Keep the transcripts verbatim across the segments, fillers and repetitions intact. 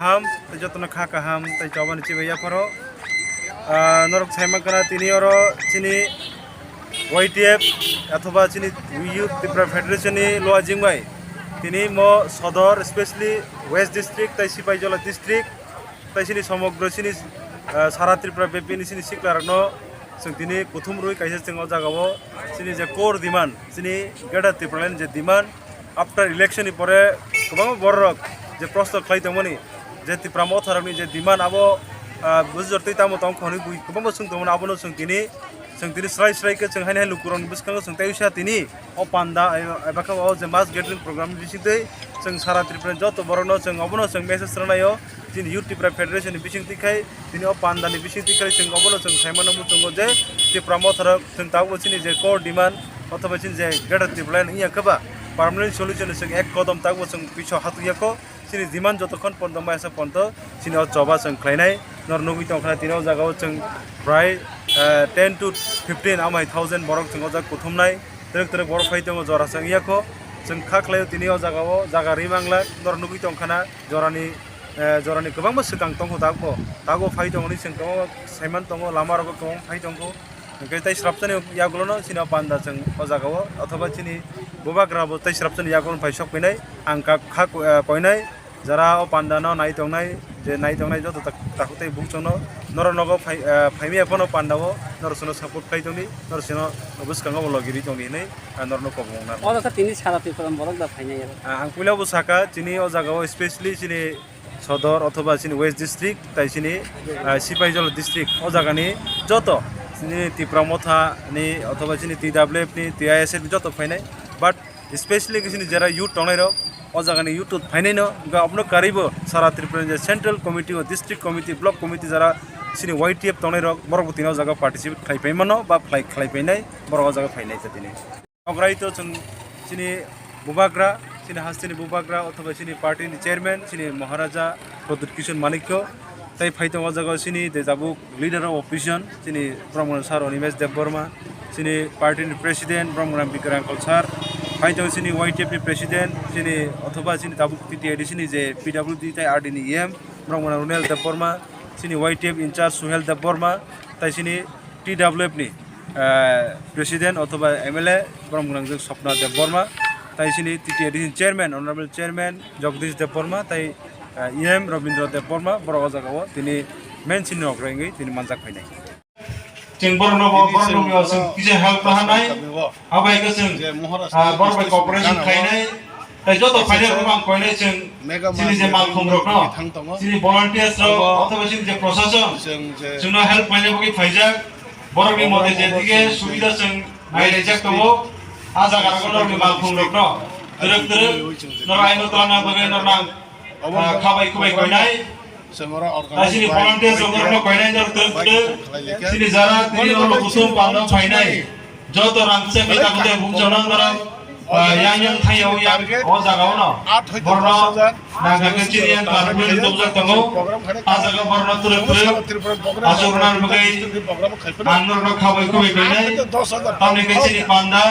Ham, tei jotono kha kaham, tei chobani chibai yapharo. Ah, norok sai mankha na tini oro chini Y T F athoba chini Youth Tipra Federation ni luajing bai. Tini mo Sodor, especially West District tei Sipaijala District, tei chini somogro chini, ah, sara Tripura bepini chini siklarokno chwng tini kuthum rwi kaisa chwng o jagao chini je core demand, chini Greater Tipraland je demand, after election ni pore kwbangma bororok je prosto khlai tongmani, je Tipra Motharokni je demand abo, ah, bujor twi tamo tong khonwi bui kwbangma swng tongmani, abono chwng tini, chwng tini srai srai khe chwng haini hai lukurokni bwskango chwng tei wngsa tini o panda, ai, ai bakha o je mass gathering program ni bisingtwi chwng sara Tripura joto borokno chwng obono chwng message rwnaio, chini Youth Tipra Federation ni bisingtwi khai, tini o panda ni bisingtwi khai chwng obono chwng saimano muchungo je Tipra Motharok chwng tabukbo chini je core demand othoba chini je Greater Tipraland wngya khe ba permanent solution ni chwng ek kodom tabukbo chwng piso hatuyakho. Chini demand jotokhon pondo maisa pondo chini o choba chwng khlainai. Nor nugwi tongkha tini o jagao chwng prai, eh, ten to fifteen amai thousand borok chwng o jaga kuthumnai. Twrwk twrwk borok phai tongo jora chwng yakho. Chwng kha khlaio tini o jagao jaga rimangla nor nugwi tongkhana jorani, eh, jorani kwbangma swkang tongkho tabukbo. Tabukbo phai tongoni chwng kwbangma saiman tongo lama rogo kwbangma phai tongkho. Hwnkhe tei srapsani yagulono chini o panda chwng o jagao othoba chini bubagrabo tei srapsani yagulono phai sok phinai ang kha, kha, eh, koinai jara o pandano nai tongnai je nai tongnai joto tak-, takhuk tei bukchangno norok nogo phai, eh, phaimya phano pandao norok chwngno support khlai tongdi norok chwngno bwskango bo logi rwi tongdi hinwi ang norokno kobong nang. Oro khe tini sara Tripura borok da phainai aro. Ah, ang puila bo saka chini o jagao specially chini Sodor othoba chini West District, tai chini, ah, Sipaijala District, o jagani joto chini Tipra Motha ni othoba chini T W F ni, T I S F ni joto phainai, but specially khe chini jera youth tongnai rok, o jagani youth phainai no, hwnkhe abono karwibo sara Tripura ni je Central Committee o District Committee, Block Committee jara chini Y T F tongnai rok, borok bo tini o jaga participate khlai pai mano, ba khlai, khlai painai, borok o jaga phainai khe tini. Nograi to chwng chini bubagra, chini hasteni bubagra, othoba chini party ni chairman, chini Maharaja Pradyut Kishore Manikya, tei phai tongo o jaga chini de jabuk leader of opposition, chini Brahmana sir Animesh Debbarma, chini party ni president Brahmana Bikram Angkal sir, phai tongo chini Y T F ni president, chini othoba chini tabuk T T A D C ni je P W D tei R D ni E M Brahmana Runel Debbarma, chini Y T F in charge Suhel Debbarma, tei chini T W F ni, eh, president othoba M L A borok mwnang jwk Swapna Debbarma, tai chini T T A D C chairman, honorable chairman Jagdish Debbarma, tai, eh, E M Rabindra Debbarma, borok o jaga o tini main chini rok rengwi tini manjak phainai. Chwng borok no bo, borok no bo chwng kisa help lahanai, abo hai khe chwng, ah, borok bai cooperation khlainai. Tai joto phainai rok ang koinai chwng chini je malkhung rok no, chini volunteers rok, othoba chini je prosason, chwngno help khlaina bagwi phaijak. Borok ni mote je dige subida chwng nailaijak tongo, a jaga rok no ni malkhung rok no. Twrwk twrwk, noro aino tana bagwi noro nang, ah, khabai kubai koinai. Chini volunteer rok no koinai norok twrwk twrwk. Chini jara tini norok kuthum panda phainai. Joto rangchak ni takhuk tei bukchang nang norok, ah, yang yang thai yao yang o jaga o no. Borno nang kha khe chini yang kar bini tokjak tongo. A jaga borno twrwk twrwk. Aswk rwna bagwi ang norok no khabai kubai koinai. Tamni khe chini panda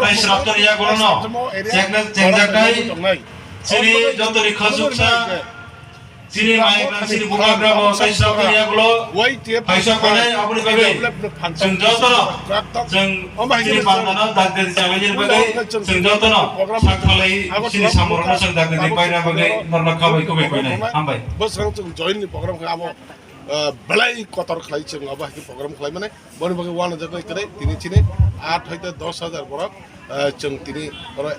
tei sraptor yagulo no. Chekna chengjak tai. Chini joto ni khasuksa. Chini mai chini bubagra bo tei sraptor yagulo. Kaisa konai aboni bagwi. Chwng joto no. Chwng chini panda no dak dak chalai ni bagwi. Chwng joto no. Sakhalai chini samoro no chwng dak dak paina bagwi. Norno khabai kubai koinai. Hambai. Bwswk chwng join ni program khe abo, ah, belai kotor khlai chwng abo hai program khlai mane. Boni bagwi uanajaknai kwrwi tini chini aat hoite dos hajar borok, eh, chwng tini oro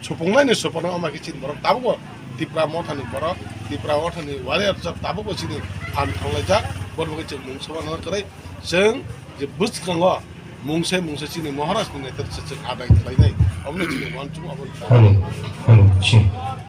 supungnai ni supungnai, omo khe chini borok tabukbo Tipra Mothani borok, Tipra Mothani warrior rok tabukbo chini phan thanglaijak. Boni bagwi chwng mung somanana kwrwi chwng je bwskango Mungsa mungsa chini Maharaj ni netrito se chwng adai khlainai. Obono chini uansukma abo. Hello, hello, si.